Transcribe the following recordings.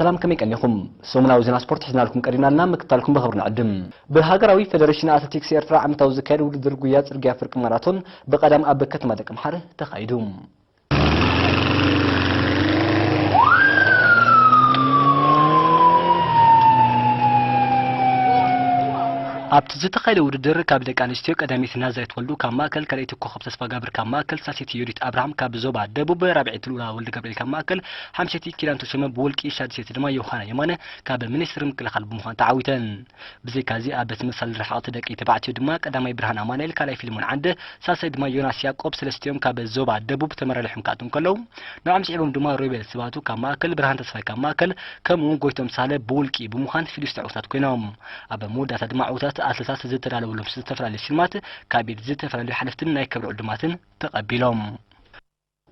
ሰላም፣ ከመይ ቀኒኹም? ሰሙናዊ ዜና ስፖርት ሒዝናልኩም ቀሪብና ኣለና፣ ምክታልኩም ብኽብሪ ንዕድም። ብሃገራዊ ፌደሬሽን ኣትሌቲክስ ኤርትራ ዓመታዊ ዝካየድ ውድድር ጉያ ጽርግያ ፍርቂ ማራቶን ብቐዳም ኣብ ከተማ ደቂ ምሓር ተኻይዱ። ኣብቲ ዝተኻየደ ውድድር ካብ ደቂ ኣንስትዮ ቀዳመይቲ ናዝራይት ወልዱ ካብ ማእከል፣ ካልኣይቲ ኮኸብ ተስፋ ጋብር ካብ ማእከል፣ ሳልሰይቲ ዮዲት ኣብርሃም ካብ ዞባ ደቡብ፣ ራብዐይቲ ልኡላ ወልደ ገብርኤል ካብ ማእከል፣ ሓምሸይቲ ኪዳን ተሾመ ብውልቂ፣ ሻድሰይቲ ድማ ዮሃና የማነ ካብ ሚኒስትሪ ምክልኻል ብምዃን ተዓዊተን። ብዘይካዚ ኣብ ተመሳሳሊ ርሕቐት ደቂ ተባዕትዮ ድማ ቀዳማይ ብርሃን ኣማኑኤል፣ ካልኣይ ፊልሞን ዓንደ፣ ሳልሳይ ድማ ዮናስ ያዕቆብ፣ ሰለስቲኦም ካብ ዞባ ደቡብ ተመራሪሖም ክኣትዉ እንከለዉ፣ ንዖም ስዒቦም ድማ ሮቤል ስባቱ ካብ ማእከል፣ ብርሃን ተስፋይ ካብ ማእከል፣ ከምኡ እውን ጎይቶም ሳህለ ብውልቂ ብምዃን ፍሉይ ዕውታት ኮይኖም። ኣብ መወዳእታ ድማ ዕውታት ኣትሌታት ዝተዳለወሎም ዝተፈላለዩ ሽልማት ካብ ኢድ ዝተፈላለዩ ሓለፍትን ናይ ክብሪ ዕዱማትን ተቐቢሎም።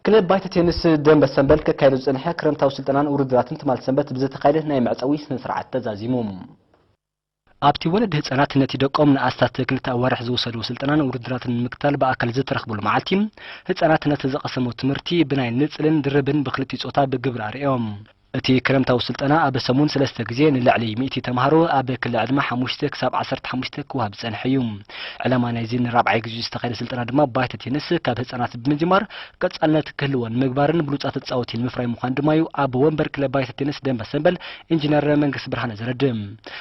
ክለብ ባይታ ቴኒስ ደንበ ሰንበል ከካይዶ ዝጸንሐ ክረምታዊ ስልጠናን ውድድራትን ትማል ሰንበት ብዝተኻየደ ናይ መዕጸዊ ስነ ስርዓት ተዛዚሙ። ኣብቲ ወለዲ ህጻናት ነቲ ደቆም ንኣስታት ክልተ ኣዋርሕ ዝወሰድዎ ስልጠናን ውድድራትን ንምክታል ብኣካል ዝተረኽብሉ መዓልቲ፣ ህጻናት ነቲ ዝቐሰምዎ ትምህርቲ ብናይ ንጽልን ድርብን ብክልቲኡ ጾታ ብግብሪ ኣርእዮም። እቲ ክረምታዊ ስልጠና ኣብ ሰሙን ሰለስተ ግዜ ንልዕሊ ሚእቲ ተምሃሮ ኣብ ክሊ ዕድመ ሓሙሽተ ክሳብ ዓሰርተ ሓሙሽተ ክወሃብ ዝጸንሐ እዩ። ዕላማ ናይዚ ንራብዓይ ግዜ ዝተኻየደ ስልጠና ድማ ባይታ ቴኒስ ካብ ህጻናት ብምጅማር ቀጻልነት ክህልዎ ንምግባርን ብሉጻት ተጻወቲ ንምፍራይ ምዃን ድማ እዩ ኣብ ወንበር ክለብ ባይታ ቴኒስ ደንበ ሰንበል ኢንጂነር መንግስቲ ብርሃነ ዘረድእ።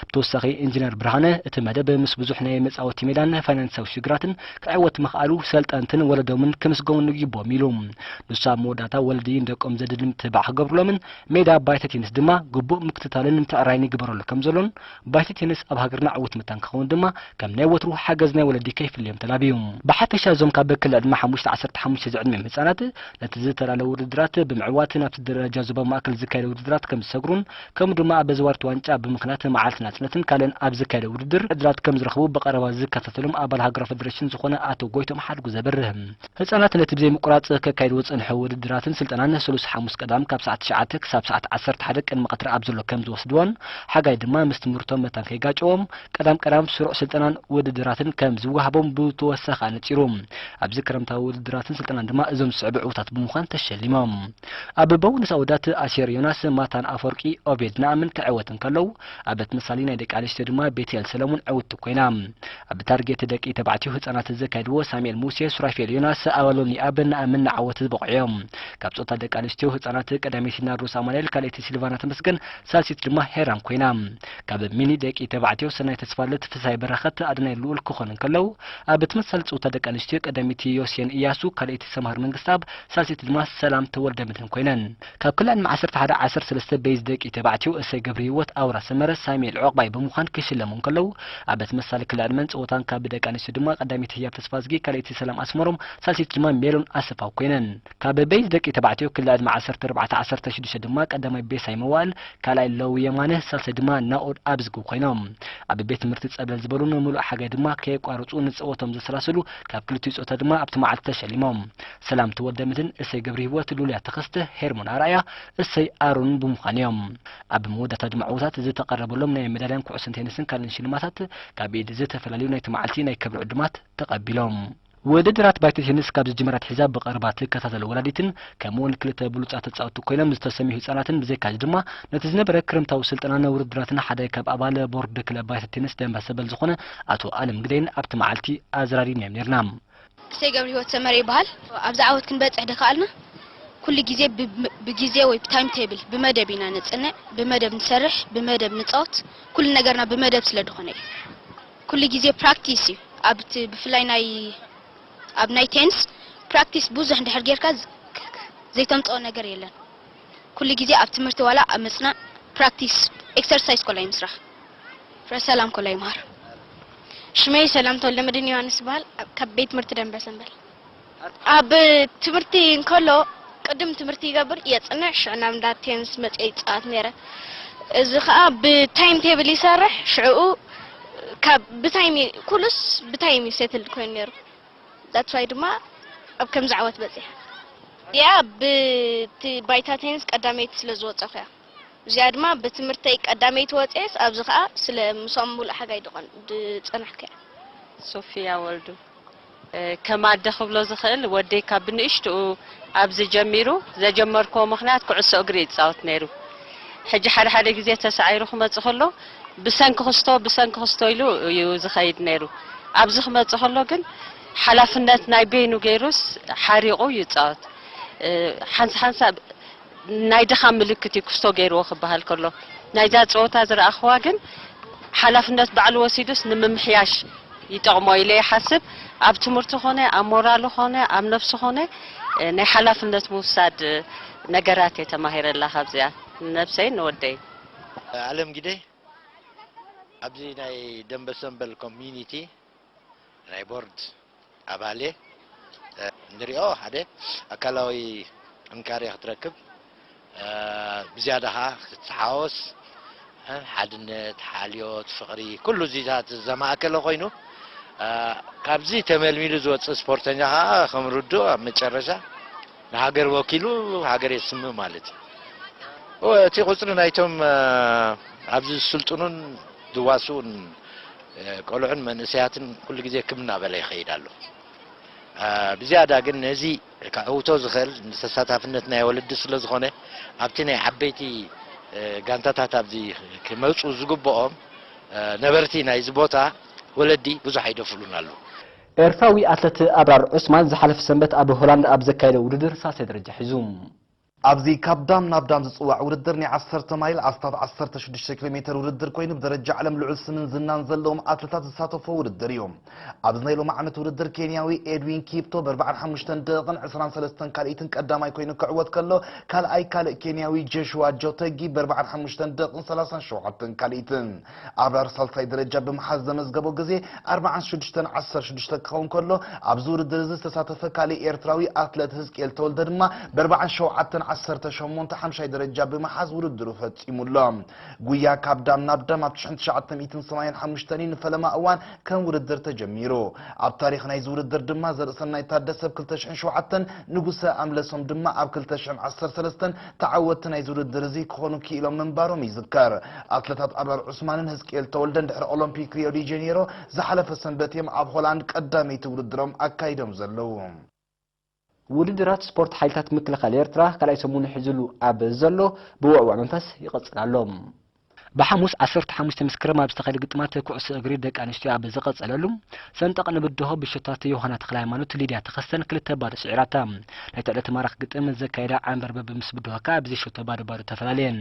ብተወሳኺ ኢንጂነር ብርሃነ እቲ መደብ ምስ ብዙሕ ናይ መጻወቲ ሜዳን ፋይናንሳዊ ሽግራትን ክዕወት ምኽኣሉ ሰልጠንትን ወለዶምን ክምስገኑ ይግብኦም ኢሉ። ንሱ ኣብ መወዳእታ ወለዲ ንደቆም ዘድሊ ምትብባዕ ክገብሩሎምን ሜዳ ባይታ ቴኒስ ድማ ግቡእ ምክትታልን ምትዕራይን ይግበረሉ ከም ዘሎን ባይታ ቴኒስ ኣብ ሃገርና ዕዉት መታን ክኸውን ድማ ከም ናይ ወትሩ ሓገዝ ናይ ወለዲ ከይፍለዮም ተላብዩ። ብሓፈሻ እዞም ካብ ክሊ ዕድመ ሓሙሽተ ዓሰርተ ሓሙሽተ ዝዕድሚኦም ህጻናት ነቲ ዝተዳለወ ውድድራት ብምዕዋት ናብቲ ደረጃ ዞባ ማእከል ዝካየደ ውድድራት ከም ዝሰግሩን ከምኡ ድማ ኣብ ዘዋርቲ ዋንጫ ብምኽንያት መዓልቲ ናጽነትን ካልእን ኣብ ዝካየደ ውድድር ዕድላት ከም ዝረኽቡ ብቐረባ ዝከታተሎም ኣባል ሃገራዊ ፌደሬሽን ዝኾነ ኣቶ ጎይቶም ሓድጉ ዘብርህ። ህጻናት ነቲ ብዘይ ምቁራጽ ከካይድዎ ዝጸንሑ ውድድራትን ስልጠናን ሰሉስ ሓሙስ ቀዳም ካብ ሰዓት ትሽዓተ ክሳብ ሰዓት ዓሰርተ ሓደ ቅድሚ ቀትሪ ኣብ ዘሎ ከም ዝወስድዎን ሓጋይ ድማ ምስ ትምህርቶም መታን ከይጋጨዎም ቀዳም ቀዳም ስሩዕ ስልጠናን ውድድራትን ከም ዝወሃቦም ብተወሳኺ ኣነጺሩ። ኣብዚ ክረምታዊ ውድድራትን ስልጠናን ድማ እዞም ዝስዕቡ ዕዉታት ብምዃን ተሸሊሞም። ኣብ ቦነስ ኣወዳት ኣሴር ዮናስ፣ ማታን ኣፈወርቂ ኦቤድ ንኣምን ክዕወት እንከለዉ፣ ኣብ ተመሳሳሊ ናይ ደቂ ኣንስትዮ ድማ ቤትኤል ሰለሙን ዕውቲ ኮይና። ኣብ ታርጌት ደቂ ተባዕትዮ ህጻናት ዘካየድዎ ሳሙኤል ሙሴ፣ ሱራፌል ዮናስ፣ ኣበሎን ይኣብ ንኣምን ንዓወት ዝበቑዑ እዮም። ካብ ጾታ ደቂ ኣንስትዮ ህጻናት ቀዳመይቲ ናርዶስ ኣማኑኤል፣ ካልኣይቲ ሲልቫና ተመስገን፣ ሳልሲት ድማ ሄራን ኮይና። ካብ ሚኒ ደቂ ተባዕትዮ ሰናይ ተስፋለት፣ ፍሳይ በረኸት፣ ኣድናይ ልኡል ክኾኑ እንከለዉ፣ ኣብ ተመሳሳሊ ጸወታ ደቂ ኣንስትዮ ቀዳመይቲ ዮስየን እያሱ፣ ካልኣይቲ ሰምሃር መንግስተኣብ፣ ሳልሲት ድማ ሰላም ተወልደ መድህን ኮይነን። ካብ ክልተ ዓሰርተ ሓደ ዓሰርተ ሰለስተ ቤዝ ደቂ ተባዕትዮ እሰይ ገብረ ህይወት፣ ኣውራ ሰመረ፣ ሳሙኤል ዑቕባይ ብምዃን ክሽለሙ እንከለዉ፣ ኣብ ተመሳሳሊ ክሊ ዕድመን ጸወታን ካብ ደቂ ኣንስትዮ ድማ ቀዳመይቲ ህያብ ተስፋዝጊ፣ ካልኣይቲ ሰላም ኣስመሮም፣ ሳልሲት ድማ ሜሎን ኣሰፋው ኮይነን። ካብ ቤዝ ደቂ ተባዕትዮ ክሊ ዕድመ ዓሰርተ ኣርባዕተ ዓሰርተ ሽዱሽተ ድማ ቀዳማይ ቤሳይ መዋእል፣ ካልኣይ ለዊ የማነ፣ ሳልሳይ ድማ ናኦድ ኣብዝጉ ኮይኖም። ኣብ ቤት ትምህርቲ ጸብለል ዝበሉ ንምሉእ ሓጋይ ድማ ከየቋርጹ ንጸወቶም ዘሰላስሉ ካብ ክልቲኡ ጾታ ድማ ኣብቲ መዓልቲ ተሸሊሞም። ሰላም ተወልደ መድህን፣ እሰይ ገብረ ህይወት፣ ሉልያ ተኸስተ፣ ሄርሞን ኣርኣያ፣ እሰይ ኣሮን ብምዃን እዮም። ኣብ መወዳእታ ድማ ዕዉታት ዝተቐረበሎም ናይ መዳልያን ኩዕሶን ቴኒስን ካልእን ሽልማታት ካብ ኢድ ዝተፈላለዩ ናይቲ መዓልቲ ናይ ክብሪ ዕዱማት ተቐቢሎም። ውድድራት ባይታ ቴኒስ ካብ ዝጅመር ኣትሒዛ ብቐረባ ትከታተሎ ወላዲትን ከምኡውን ክልተ ብሉጻት ተጻወትቲ ኮይኖም ዝተሰምዩ ህጻናትን ብዘይካዚ ድማ ነቲ ዝነበረ ክረምታዊ ስልጠናን ውድድራትን ሓደ ካብ ኣባል ቦርድ ክለብ ባይታ ቴኒስ ደንበ ሰበል ዝኾነ ኣቶ ኣለም ግደይን ኣብቲ መዓልቲ ኣዝራሪብናዮም ነርና። እሰይ ገብረ ህይወት ሰመረ ይበሃል። ኣብዚ ዓወት ክንበጽሕ ደኸኣልና ኩሉ ግዜ ብ-፣ ብግዜ ወይ ብታይም ቴብል ብመደብ ኢና ነጽንዕ፣ ብመደብ ንሰርሕ፣ ብመደብ ንጻወት፣ ኩሉ ነገርና ብመደብ ስለ ዝኾነ እዩ። ኩሉ ግዜ ፕራክቲስ እዩ። ኣብቲ ብፍላይ ናይ፣ ኣብ ናይ ቴንስ ፕራክቲስ ብዙሕ እንድሕር ጌርካ ዝ-፣ ክ-፣ ክ-፣ ዘይተምጽኦ ነገር የለን። ኩሉ ግዜ ኣብ ትምህርቲ ዋላ ኣብ ምጽናዕ ፕራክቲስ ኤክሰርሳይዝ ኮላይ ምስራሕ። ፍረ ሰላም ኮላይ ይምሃር። ሽመይ ሰላም ተወልደ መድህን ዮሃንስ ይበሃል። ኣብ፣ ካብ ቤት ትምህርቲ ደንበ ሰንበል። ኣብ ትምህርቲ እንከሎ ቅድም ትምህርቲ ይገብር፣ የጽንዕ፣ ሽዑ ናብ እንዳ ቴንስ መጽየ ይጻወት ነይረ። እዚ ኸኣ ብታይም ቴብል ይሰርሕ፣ ሽዑኡ ካብ ብታይም ዩ-፣ ኩሉስ ብታይም እዩ ሴትልድ ኮይኑ ነይሩ። That's why ድማ ኣብ ከምዚ ዓወት በጺሐ። እዚኣ ብቲ ባይታ ቴንስ ቀዳመይቲ ስለ ዝወጸኹ እያ። እዚኣ ድማ ብትምህርተይ ቀዳመይቲ ወጽኤስ ኣብዚ ኸኣ ስለ ምሶም ሙሉእ ሓጋይ ድቐን-፣ ድጸናሕኩ እያ። ሶፊያ ወልዱ፣ እ፣ ከም ኣደ ክብሎ ዝኽእል ወደይ ካብ ብንእሽትኡ ኣብዚ ጀሚሩ ዘጀመርክዎ ምኽንያት ኩዕሶ እግሪ ይጻወት ነይሩ። ሕጂ ሓደ ሓደ ግዜ ተሳዒሩ ክመጽእ ከሎ ብሰንኪ ክስቶ፣ ብሰንኪ ክስቶ ኢሉ እዩ ዝኸይድ ነይሩ። ኣብዚ ክመጽእ ከሎ ግን ሓላፍነት ናይ በይኑ ገይሩስ ሓሪቑ ይጻወት። እ፣ ሓንሳ ሓንሳ ናይ ድኻም ምልክት እዩ ክስቶ ገይርዎ ክበሃል ከሎ። ናይዛ ጸወታ ዝረኣኽዋ ግን ሓላፍነት ባዕሉ ወሲዱስ ንምምሕያሽ ይጠቕሞ ኢለ ይሓስብ። ኣብ ትምህርቲ ኾነ፣ ኣብ ሞራሉ ኾነ፣ ኣብ ነብሱ ኾነ፣ እ፣ ናይ ሓላፍነት ምውሳድ ነገራት እየ ተማሂረላ ካብዚኣ። ንነብሰይን ንወደይን። ኣለም ግደ ኣብዚ ናይ ደንበ ሰምበል ኮሚኒቲ ናይ ቦርድ ኣባል እየ። እ፣ ንሪኦ ሓደ ኣካላዊ ጥንካሬ ክትረክብ፣ እ፣ ብዝያዳ ኸዓ ክትተሓወስ፣ እ፣ ሓድነት፣ ሓልዮት፣ ፍቕሪ፣ ኩሉ እዚታት ዘማእከለ ኮይኑ፣ እ፣ ካብዚ ተመልሚሉ ዝወፅእ ስፖርተኛ ኸዓ ከም ርዱእ ኣብ መጨረሻ ንሃገር ወኪሉ ሃገር የስምእ ማለት እዩ። ኦ፣ እቲ ቁፅሪ ናይቶም፣ እ፣ ኣብዚ ዝስልጥኑን ዝዋስኡን፣ እ፣ ቆልዑን መንእሰያትን ኩሉ ግዜ ክብ እናበለ ይኸይድ ኣሎ። እ፣ ብዝያዳ ግን ነዚ ከዕውቶ ዝኽእል ንተሳታፍነት ናይ ወለዲ ስለ ዝኾነ ኣብቲ ናይ ዓበይቲ፣ እ፣ ጋንታታት ኣብዚ ክመፁ ዝግብኦም፣ እ፣ ነበርቲ ናይዚ ቦታ ወለዲ ብዙሕ ኣይደፍሉን ኣለዉ። ኤርትራዊ ኣትለት ኣብራር ዑስማን ዝሓለፈ ሰንበት ኣብ ሆላንድ ኣብ ዘካየደ ውድድር ሳልሳይ ደረጃ ሒዙ። ኣብዚ ካብ ዳም ናብ ዳም ዝጽዋዕ ውድድር ናይ ዓሰርተ ማይል ኣስታት ዓሰርተ ሽዱሽተ ኪሎ ሜተር ውድድር ኮይኑ ብደረጃ ዓለም ልዑል ስምን ዝናን ዘለዎም ኣትለታት ዝሳተፎ ውድድር እዩ። ኣብዚ ናይ ሎሚ ዓመት ውድድር ኬንያዊ ኤድዊን ኪፕቶ ብ ኣርባዓን ሓሙሽተን ደቂቕን ዕስራን ሰለስተን ካልኢትን ቀዳማይ ኮይኑ ክዕወት ከሎ ካልኣይ ካልእ ኬንያዊ ጆሽዋ ጆተጊ ብ ኣርባዓን ሓሙሽተን ደቂቕን ሰላሳን ሸውዓተን ካልኢትን ኣብራር ሳልሳይ ደረጃ ብምሓዝ ዘመዝገቦ ግዜ ኣርባዓን ሽዱሽተን ዓሰርተ ሽዱሽተ ክኸውን ከሎ ኣብዚ ውድድር እዚ ዝተሳተፈ ካልእ ኤርትራዊ ኣትለት ህዝቅኤል ተወልደ ድማ ብ ኣርባዓን ሸውዓተን ዓሰርተ ሸሞንተ ሓምሻይ ደረጃ ብምሓዝ ውድድሩ ፈጺሙ ኣሎ። ጉያ ካብ ዳም ናብ ዳም ኣብ ሽሕን ትሽዓተ ሚእትን ሰማንያን ሓሙሽተን እዩ ንፈለማ እዋን ከም ውድድር ተጀሚሩ። ኣብ ታሪኽ ናይዚ ውድድር ድማ ዘርእሰናይ ታደሰ ብ ክልተ ሽሕን ሸውዓተን ንጉሰ ኣምለሶም ድማ ኣብ ክልተ ሽሕን ዓሰርተ ሰለስተን ተዓወትቲ ናይዚ ውድድር እዚ ክኾኑ ክኢሎም ምንባሮም ይዝከር። ኣትለታት ኣብራር ዑስማንን ህዝቅኤል ተወልደን ድሕሪ ኦሎምፒክ ሪዮ ዲ ጀኔሮ ዝሓለፈ ሰንበት እዮም ኣብ ሆላንድ ቀዳመይቲ ውድድሮም ኣካይዶም ዘለዉ። ውድድራት ስፖርት ሓይልታት ምክልኻል ኤርትራ ካልኣይ ሰሙኑ ሒዝሉ ኣብ ዘሎ ብውዕዉዕ መንፈስ ይቕጽል ኣሎ። ብሓሙስ ዓሰርተ ሓሙሽተ መስከረም ኣብ ዝተኻየደ ግጥማት ኩዕሶ እግሪ ደቂ ኣንስትዮ ኣብ ዝቐጸለሉ፣ ሰንጠቕ ንብድሆ ብሸቶታት ዮሃና ተኽለሃይማኖት ሊድያ ተኸስተን ክልተ ባዶ ስዒራታ። ናይታ ዕለት ማራኺ ግጥም ዘካየዳ ዓንበርበብ ምስ ብድሆ ከኣ ብዘይ ሸቶ ባዶ ባዶ ተፈላለየን።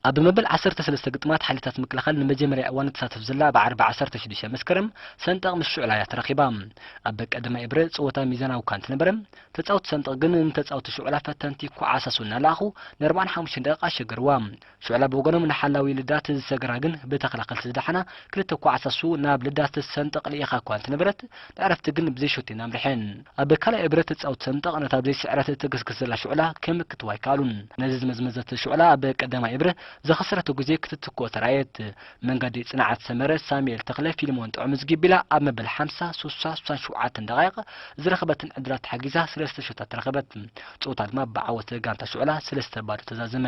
ኣብ መበል ዓሰርተ ሰለስተ ግጥማት ሓይልታት ምክልኻል ንመጀመርያ እዋን እትሳተፍ ዘላ ብዓርቢ ዓሰርተ ሽዱሽተ መስከረም ሰንጠቕ ምስ ሽዑላ እያ ተራኺባ። ኣብ ቀዳማይ እብረ ጸወታ ሚዛናዊ እኳ እንተነበረ፣ ተጻወቲ ሰንጠቕ ግን ንተጻወቲ ሽዑላ ፈተንቲ ክዓሳሱ እናለኣኹ ንኣርባዓን ሓሙሽተን ደቂቓ ኣሸገርዋ። ሽዑላ ብወገኖም ንሓላዊ ልዳት ዝሰገራ ግን ብተኸላኸልቲ ዝደሓና ክልተ ክዓሳሱ ናብ ልዳት ሰንጠቕ ልኢኻ እኳ እንተነበረት፣ ንዕረፍቲ ግን ብዘይ ሸቶ እየን ኣምሪሐን። ኣብ ካልኣይ እብረ ተጻወቲ ሰንጠቕ ነታ ብዘይ ስዕረት እትግስግስ ዘላ ሽዑላ ክምክትዋ ኣይከኣሉን። ነዚ ዝመዝመዘት ሽዑላ ኣብ ቀዳማይ እብረ ዘኸሰረቶ ግዜ ክትትክኦ ተራእየት። መንገዲ ጽንዓት ሰመረ፣ ሳሙኤል ተኽለ፣ ፊልሞን ጥዑም ዝጊቢላ ኣብ መበል ሓምሳ፣ ስሳ፣ ስሳን ሸውዓተን ደቓይቕ ዝረኸበትን ዕድላት ተሓጊዛ ሰለስተ ሸቶታት ረኸበት። ጸወታ ድማ ብዓወት ጋንታ ሽዑላ ሰለስተ ባዶ ተዛዘመ።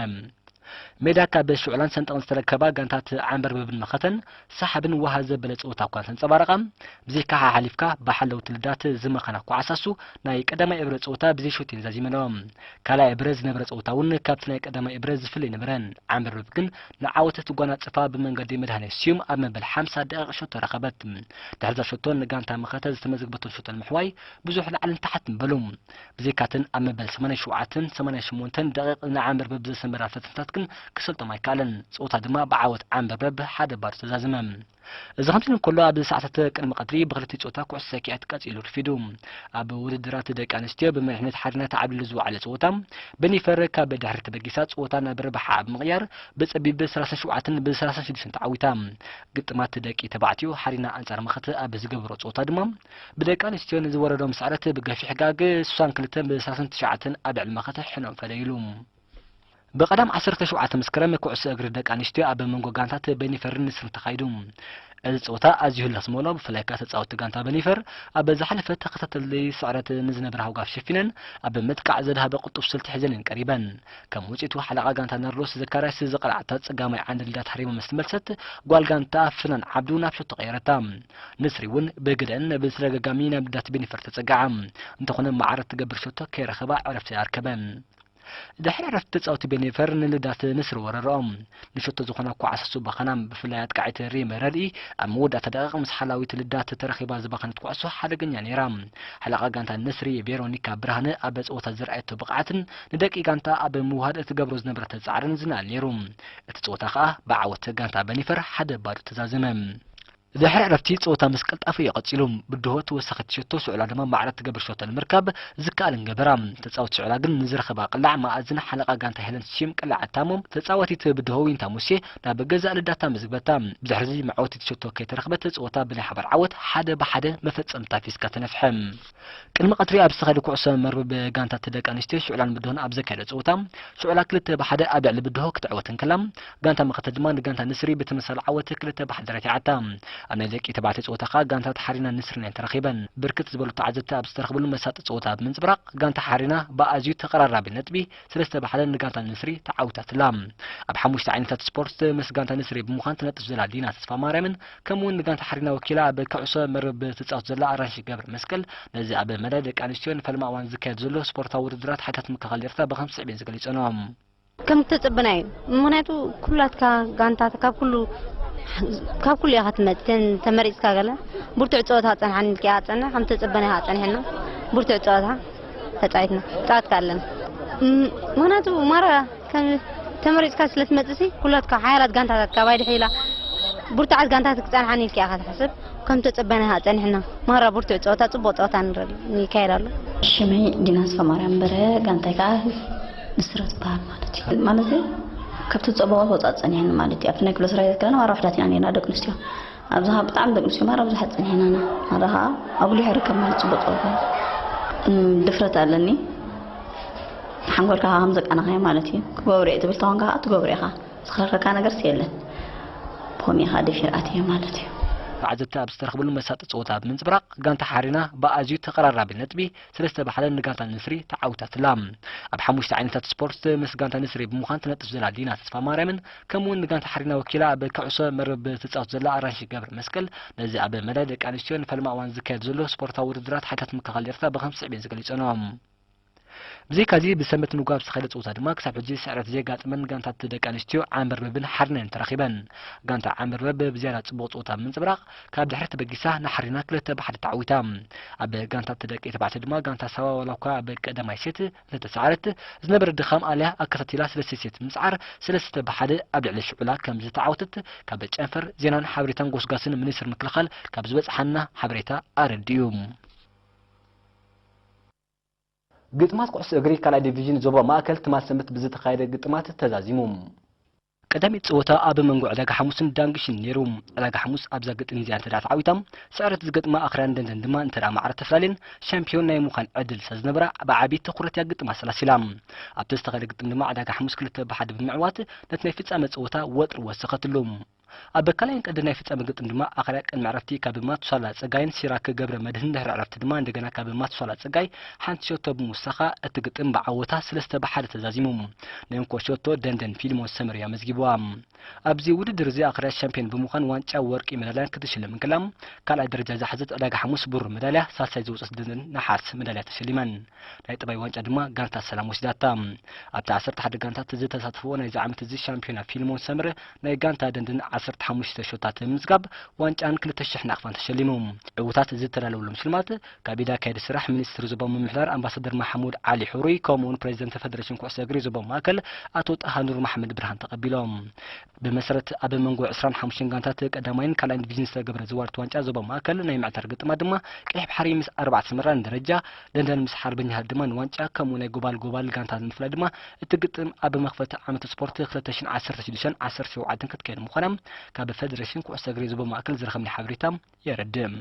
ሜዳ ካብ ሽዑላን ሰንጠቕን ዝተረከባ ጋንታት ዓንበርበብን መኸተን ሰሓብን ዋሃ ዘበለ ጸወታ እኳ እንተንጸባረቓ፣ ብዘይካ ሓሓሊፍካ ብሓለውቲ ልዳት ዝመኸና ኮዓሳሱ ናይ ቀዳማይ እብረ ጸወታ ብዘይ ሸቶ እየን ዛዚመንኦ። ካልኣይ እብረ ዝነበረ ጸወታ እውን ካብቲ ናይ ቀዳማይ እብረ ዝፍለ ኣይነበረን። ዓንበርበብ ግን ንዓወት እትጓናጽፋ ብመንገዲ መድሃኔ ስዩም ኣብ መበል ሓምሳ ደቂቕ ሸቶ ረኸበት። ድሕሪ እዛ ሸቶ ንጋንታ መኸተ ዝተመዝግበቶም ሸቶ ንምሕዋይ ብዙሕ ላዕልን ታሕትን በሉ። ብዘይካተን ኣብ መበል ሰማንያን ሸውዓተን ሰማንያን ሸሞንተን ደቂቕ ንዓንበርበብ ዘሰንበዳ ፈተንታት ግን ክሰልጦም ኣይከኣለን። ጸወታ ድማ ብዓወት ዓንበርበብ ሓደ ባዶ ተዛዘመ። እዚ ከምዚ ኢሉ እንከሎ፣ ኣብ ሰዓታት ቅድሚ ቀትሪ ብክልቲኡ ጸወታ ኩዕሶ ሰኪዐት ቀጺሉ ረፊዱ። ኣብ ውድድራት ደቂ ኣንስትዮ ብመሪሕነት ሓሪና ተዓብሊሉ ዝወዓለ ጸወታ፣ በኒፈር ካብ ድሕሪ ተበጊሳ ጸወታ ናብ ረብሓኣ ብምቕያር ብጸቢብ ሰላሳን ሸውዓተን ብ ሰላሳን ሽዱሽተን ተዓዊታ። ግጥማት ደቂ ተባዕትዮ ሓሪና ኣንጻር መኸተ ኣብ ዝገበሮ ጸወታ ድማ፣ ብደቂ ኣንስትዮ ንዝወረዶም ስዕረት ብገፊሕ ጋግ ስሳን ክልተን ብ ሰላሳን ትሽዓተን ኣብ ልዕሊ መኸተ ሕኖም ፈለይሉ። ብቐዳም ዓሰርተ ሸውዓተ መስከረም ኩዕሶ እግሪ ደቂ ኣንስትዮ ኣብ መንጎ ጋንታት በኒፈርን ንስርን ተኻይዱ። እዚ ጸወታ ኣዝዩ ህልኽ ዝመልኦ፣ ብፍላይ ከኣ ተጻወትቲ ጋንታ በኒፈር ኣብ ዝሓለፈ ተኸታተሊ ስዕረት ንዝነበረ ሃውጋፍ ሸፊነን ኣብ ምጥቃዕ ዘድሃበ ቅልጡፍ ስልቲ ሒዘን እየን ቀሪበን። ከም ውጽኢቱ ሓለቓ ጋንታ ናርዶስ ዘካርያስ ዝቐልዓታ ጸጋማይ ዓንዲ ልዳት ሃሪማ ምስ ተመልሰት፣ ጓል ጋንታ ፍናን ዓብዱ ናብ ሸቶ ቀየረታ። ንስሪ እውን ብግደን ብተደጋጋሚ ናብ ልዳት በኒፈር ተጸግዓ። እንተኾነ ማዕረ እትገብር ሸቶ ከይረኸባ ዕረፍቲ ኣርከበን። ድሕሪ ዕረፍቲ ተጻወቲ ቤኔፈር ንልዳት ንስሪ ወረርኦም። ንሸቶ ዝኾና ኳዕሶ ባኸና፣ ብፍላይ ኣጥቃዒት ሪመ ረድኢ ኣብ መወዳእታ ደቂቕ ምስ ሓላዊት ልዳት ተረኺባ ዝባኸነት ኩዕሶ ሓደገኛ ነይራ። ሓለቓ ጋንታ ንስሪ ቬሮኒካ ብርሃነ ኣብ ጸወታ ዝረኣየቶ ብቕዓትን ንደቂ ጋንታ ኣብ ምውሃድ እትገብሮ ዝነበረቶ ጻዕርን ዝነኣድ ነይሩ። እቲ ጸወታ ከኣ ብዓወት ጋንታ በኒፈር ሓደ ባዶ ተዛዘመ። ድሕሪ ዕረፍቲ ጸወታ ምስ ቅልጣፈ እዩ ቀጺሉ። ብድሆ ተወሳኺት ሸቶ ሽዑላ ድማ ማዕረ ትገብር ሸቶ ንምርካብ ዝከኣልን ገበራ። ተጻወቲ ሽዑላ ግን ንዝረኸባ ቅላዕ መኣዝን ሓለቓ ጋንታ ሄለን ሺም ቅላዕ ኣታሞ ተጻዋቲት ብድሆ ዊንታ ሙሴ ናብ ገዛእ ልዳታ መዝግበታ። ብድሕሪዚ መዓወቲት ሸቶ ከይተረኽበት ጸወታ ብናይ ሓባር ዓወት ሓደ ብሓደ መፈጸምታ ፊስካ ተነፍሐ። ቅድሚ ቀትሪ ኣብ ዝተኻየደ ኩዕሶ መርበብ ጋንታት ደቂ ኣንስትዮ ሽዑላን ብድሆን ኣብ ዘካየደ ጸወታ ሽዑላ ክልተ ብሓደ ኣብ ልዕሊ ብድሆ ክትዕወት እንከላ፣ ጋንታ መኸተ ድማ ንጋንታ ንስሪ ብተመሳሳሊ ዓወት ክልተ ብሓደ ረቲዓታ። ኣብ ናይ ደቂ ተባዕትዮ ጸወታ ከኣ ጋንታት ሓሪና ንስሪን እየን ተራኺበን። ብርክት ዝበሉ ተዓዘብቲ ኣብ ዝተረኽብሉ መሳጢ ጸወታ ብምንጽብራቕ፣ ጋንታ ሓሪና ብኣዝዩ ተቐራራቢ ነጥቢ ሰለስተ ብሓደ ንጋንታ ንስሪ ተዓዊታትላ። ኣብ ሓሙሽተ ዓይነታት ስፖርት ምስ ጋንታ ንስሪ ብምዃን ትነጥፍ ዘላ ዲና ተስፋማርያምን ከምኡ እውን ንጋንታ ሓሪና ወኪላ ኣብ ኩዕሶ መርበብ ትጻወት ዘላ ኣራንሺ ገብረ መስቀል፣ ነዚ ኣብ መዳይ ደቂ ኣንስትዮ ንፈለማ እዋን ዝካየድ ዘሎ ስፖርታዊ ውድድራት ሓይልታት ምክልኻል ኤርትራ ብኸም ስዕብ እየን ዝገሊጸንኦ። ከም እተጸበናዮ እዩ። ምኽንያቱ ኩላትካ ጋንታት ካብ ኩሉ፣ ካብ ኩሉ ኢኻ ትመጽእ። ተን ተመሪጽካ ገለ ብርቱዕ ጸወታ ጸንሓኒ ኢልካ ኢኻ ትጸንሕ፣ ከም እተጸበናዮ ኢኻ ጸኒሕና። ብርቱዕ ጸወታ ተጻዊትና፣ ተጻወትካ ኣለና። ም-፣ ምኽንያቱ ማራ ከም ተመሪጽካ ስለ ትመጽእሲ፣ ኩላትካ ሓያላት ጋንታታት ካባይ ድሕር ኢላ፣ ብርቱዓት ጋንታታት ክጸንሓኒ ኢልካ ኢኻ ትሓስብ። ከም ተጸበናዮ ኢኻ ጸኒሕና። ማራ ብርቱዕ ጸወታ፣ ጽቡቕ ጸወታ ንርኢ፣ ይካየድ ኣሎ። ሽመይ ዲና ተስፋማርያም በርሀ፣ ጋንታይ ከኣ ንስረ ትበሃል ማለት እዩ። ማለት ካብቲ ዝጸበቐ ወጻእ ጸኒሐን ማለት እዩ። ኣብቲ ናይ ክፍለ ሰራዊት ከለና ማራ ውሑዳት ኢና ነርና ደቂ ኣንስትዮ። ኣብዚ ኸኣ ብጣዕሚ ደቂ ኣንስትዮ ማራ ብዙሓት ጸኒሐናና። ማራ ኸኣ ኣጉሊሑ ይርከብ ማለት ጽቡቕ ጸወታ። እም፣ ድፍረት ኣለኒ። ሓንጎልካ ኸኣ ከም ዘቃናኻዮ ማለት እዩ። ክገብሮ እየ ትብል ተኾንካ ኸኣ ትገብሮ ኢኻ። ዝኸልከካ ነገርስ የለን። ብኸምኡ ኢኻ ደፊረ ኣትየ ማለት እዩ። ተዓዘብቲ ኣብ ዝተረኽብሉ መሳጢ ጸወታ ብምንጽብራቕ፣ ጋንታ ሓሪና ብኣዝዩ ተቐራራቢ ነጥቢ ሰለስተ ብሓደ ንጋንታ ንስሪ ተዓዊታትላ። ኣብ ሓሙሽተ ዓይነታት ስፖርት ምስ ጋንታ ንስሪ ብምዃን ትነጥፍ ዘላ ዲና ተስፋማርያምን ከምኡ እውን ንጋንታ ሓሪና ወኪላ ኣብ ኩዕሶ መርበብ ትጻወት ዘላ ኣራንሺ ገብረ መስቀል፣ ነዚ ኣብ መዳይ ደቂ ኣንስትዮ ንፈለማ እዋን ዝካየድ ዘሎ ስፖርታዊ ውድድራት ሓይልታት ምክልኻል ኤርትራ ብኸም ስዕብ እየን ዝገሊጸንኦ። ብዘይካዚ ብሰንበት ንግሆ ኣብ ዝተኻየደ ጸወታ ድማ ክሳብ ሕጂ ስዕረት ዘየጋጠመን ጋንታት ደቂ ኣንስትዮ ዓንበርበብን ሓሪናን ተራኺበን። ጋንታ ዓንበርበብ ብዝያዳ ጽቡቕ ጸወታ ብምንጽብራቕ ካብ ድሕሪ ተበጊሳ ንሓሪና ክልተ ብሓደ ተዓዊታ። ኣብ ጋንታት ደቂ ተባዕትዮ ድማ ጋንታ ሳዋ ዋላ እኳ ኣብ ቀዳማይ ሴት እንተተሰዓረት፣ ዝነበረ ድኻም ኣልያ ኣከታቲላ ሰለስተ ሴት ብምስዓር ሰለስተ ብሓደ ኣብ ልዕሊ ሽዑላ ከም ዝተዓወተት ካብ ጨንፈር ዜናን ሓበሬታን ጎስጓስን ሚኒስትሪ ምክልኻል ካብ ዝበጽሓና ሓበሬታ ኣረዲኡ። ግጥማት ኩዕሶ እግሪ ካልኣይ ዲቪዥን ዞባ ማእከል ትማል ሰንበት ብዝተኻየደ ግጥማት ተዛዚሙ። ቀዳሚት ጸወታ ኣብ መንጎ ዕዳጋ ሓሙስን ዳንግሽን ነይሩ። ዕዳጋ ሓሙስ ኣብዛ ግጥም እዚኣ እንተ ደኣ ተዓዊታ፣ ስዕረት ዝገጥማ ኣኽርያን ደንደን ድማ እንተ ደኣ ማዕረ ተፈላልየን ሻምፒዮን ናይ ምዃን ዕድል ስለ ዝነበራ፣ ብዓቢ ትኹረት እያ ግጥም ኣሰላሲላ። ኣብቲ ዝተኻየደ ግጥም ድማ ዕዳጋ ሓሙስ ክልተ ብሓደ ብምዕዋት ነቲ ናይ ፍጻመ ጸወታ ወጥሪ ወሰኸትሉ። ኣብ ካልኣይን ቀንዲ ናይ ፍጻመ ግጥም ድማ ኣኽርያ ቅድሚ ዕረፍቲ ካብ ማቱሳላ ጸጋይን ሲራክ ገብረ መድህን ድሕሪ ዕረፍቲ ድማ እንደገና ካብ ማቱሳላ ጸጋይ ሓንቲ ሸቶ ብምውሳኻ እቲ ግጥም ብዓወታ ሰለስተ ብሓደ ተዛዚሙ። ናይ እንኮ ሸቶ ደንደን ፊልሞን ሰመር እያ መዝጊብዋ። ኣብዚ ውድድር እዚ ኣኽርያ ሻምፒዮን ብምዃን ዋንጫ ወርቂ መዳልያን ክትሽለም እንከላ፣ ካልኣይ ደረጃ ዝሓዘት ዕዳጋ ሓሙስ ብሩር መዳልያ፣ ሳልሳይ ዝወጸት ደንደን ነሓስ መዳልያ ተሸሊመን። ናይ ጥባይ ዋንጫ ድማ ጋንታ ሰላም ወሲዳታ። ኣብቲ ዓሰርተ ሓደ ጋንታት ዝተሳተፍዎ ናይዚ ዓመት እዚ ሻምፒዮና ፊልሞን ሰምረ ናይ ጋንታ ደንደን ዓሰርተ ሓሙሽተ ሸቶታት ብምምዝጋብ ዋንጫን ክልተ ሽሕ ናቕፋን ተሸሊሙ። ዕዉታት ዝተዳለወሎም ሽልማት ካብ ኢድ ኣካየዲ ስራሕ ሚኒስትር ዞባዊ ምምሕዳር ኣምባሳደር ማሕሙድ ዓሊ ሕሩይ ከምኡውን ፕሬዚደንት ፌደሬሽን ኩዕሶ እግሪ ዞባዊ ማእከል ኣቶ ጣሃ ኑር መሓመድ ብርሃን ተቐቢሎም። ብመሰረት ኣብ መንጎ ዕስራን ሓሙሽተን ጋንታት ቀዳማይን ካልኣይን ዲቪዥን ዝተገብረ ዝዋርት ዋንጫ ዞባ ማእከል ናይ ምዕታር ግጥማት ድማ ቀይሕ ባሕሪ ምስ ኣርባዕተ ኣስመራ ንደረጃ፣ ደንደን ምስ ሓርበኛ ድማ ንዋንጫ፣ ከምኡ ናይ ጎባል ጎባል ጋንታት ንምፍላይ ድማ እቲ ግጥም ኣብ መኽፈቲ ዓመት ስፖርት ክልተ ሽሕን ዓሰርተ ሽዱሽተን ዓሰርተ ሸውዓተን ክትካየድ ምዃና ካብ ፌደሬሽን ኩዕሶ እግሪ ዞባ ማእከል ዝረኸብናዮ ሓበሬታ የረድእ።